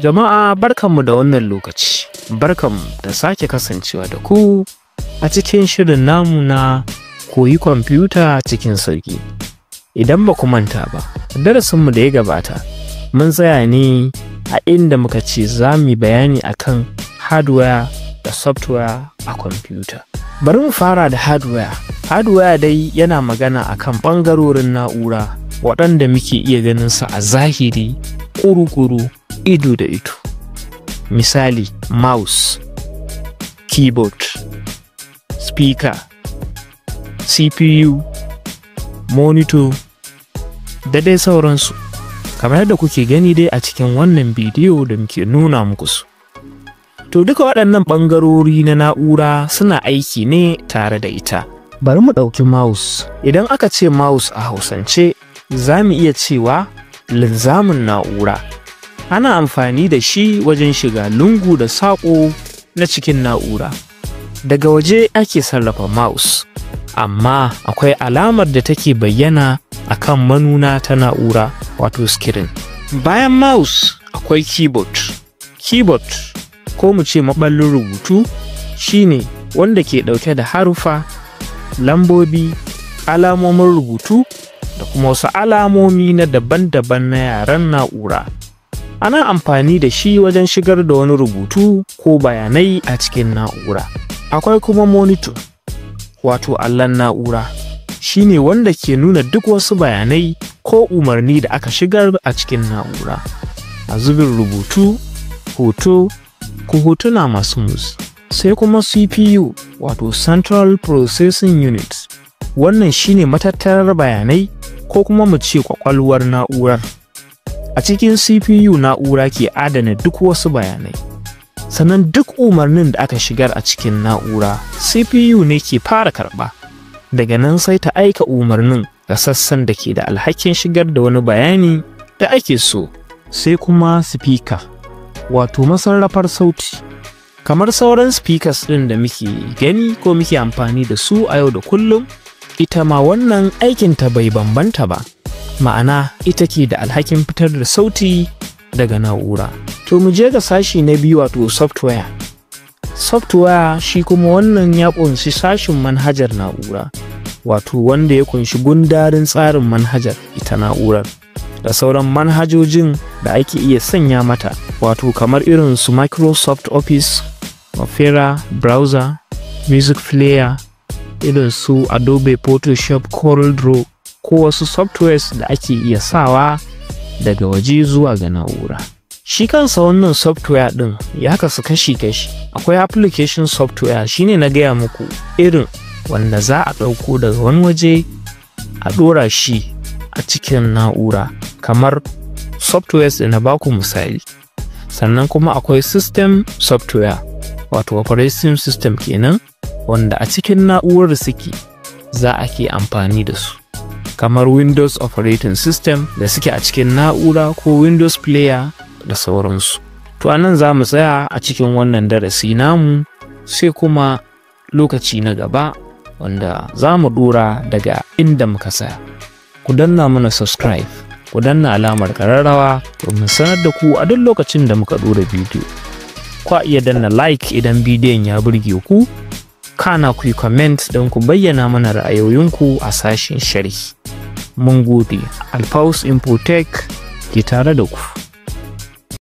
Jama'a, barkanmu da wannan lokaci, barkanmu da sake kasancewa da ku a cikin shirin namu na Koyi Kwamfuta Cikin Sauƙi. Idan ba ku manta ba, darasinmu da ya gabata, mun tsaya ne a inda muka ce za mu yi bayani akan hardware da software a kwamfuta. Bari mu fara da hardware. Hardware dai yana magana akan ɓangarorin na'ura waɗanda muke iya ganin su a zahiri ƙuru-ƙuru, ido da ido. Misali, mouse, keyboard, speaker, CPU, monitor da dai sauransu. Kamar yadda kuke gani dai a cikin wannan bidiyo da muke nuna muku su. To, duka waɗannan ɓangarori na na'ura suna aiki ne tare da ita. Bari mu ɗauki mouse. Idan aka ce mouse a Hausance, za mu iya cewa linzamin na'ura. Ana amfani da shi wajen shiga lungu da saƙo na cikin na'ura. Daga waje ake sarrafa mouse, amma akwai alamar da take bayyana a kan manuna ta na'ura, wato screen. Bayan mouse akwai keyboard. Keyboard, ko mu ce maɓallin rubutu, shine wanda ke ɗauke da haruffa, lambobi, alamomin rubutu da kuma wasu alamomi na daban-daban na yaren na'ura. Ana amfani da shi wajen shigar da wani rubutu ko bayanai a cikin na'ura. Akwai kuma monitor, wato allon na'ura. Shi ne wanda ke nuna duk wasu bayanai ko umarni da aka shigar a cikin na'ura, a zubin rubutu, hoto ko hotuna masu motsi. Sai kuma CPU, wato Central Processing Unit. Wannan shine matattarar bayanai, ko kuma mu ce kwakwalwar na'urar. A cikin CPU na'ura ke adana duk wasu bayanai. Sannan duk umarnin da aka shigar a cikin na'ura, CPU ne ke fara karɓa. Daga nan sai ta aika umarnin ga sassan da ke da alhakin shigar da wani bayani da ake so. Sai kuma speaker, wato masarrafar sauti. Kamar sauran speakers ɗin da muke gani ko muke amfani da su a yau da kullum, ita ma wannan aikinta bai bambanta ba. Ma'ana, ita ke da alhakin fitar da sauti daga na'ura. To, mu je ga sashi na biyu, wato software. Software shi kuma wannan ya ƙunshi sashin manhajar na'ura, wato wanda ya ƙunshi gundarin tsarin manhajar ita na'urar da sauran manhajojin da ake iya sanya mata, wato kamar irin su Microsoft Office, Opera browser, music player, irin su Adobe Photoshop, CorelDRAW, ko wasu softwares da ake iya sawa daga waje zuwa ga na'ura. Shi kansa wannan software ɗin ya kasu kashi-kashi. Akwai application software, shine na gaya muku irin wanda za a ɗauko daga wani waje a ɗora shi a cikin na'ura, kamar softwares da na baku misali. Sannan kuma akwai system software, wato operating system kenan, wanda a cikin na'urar suke za a ke amfani da su, kamar Windows operating system da suke a cikin na'ura, ko Windows Player da sauransu. To, anan za mu tsaya a cikin wannan darasi namu, sai kuma lokaci na gaba wanda za mu dora daga inda muka tsaya. Ku danna mana subscribe, ku danna alamar kararrawa domin sanar da ku a duk lokacin da muka dora bidiyo. Kwa iya danna like idan bidiyon ya burge ku, kana ku yi comment don ku bayyana mana ra'ayoyinku a sashen sharhi. Mun gode. Alfaus Infotech ke tare da ku.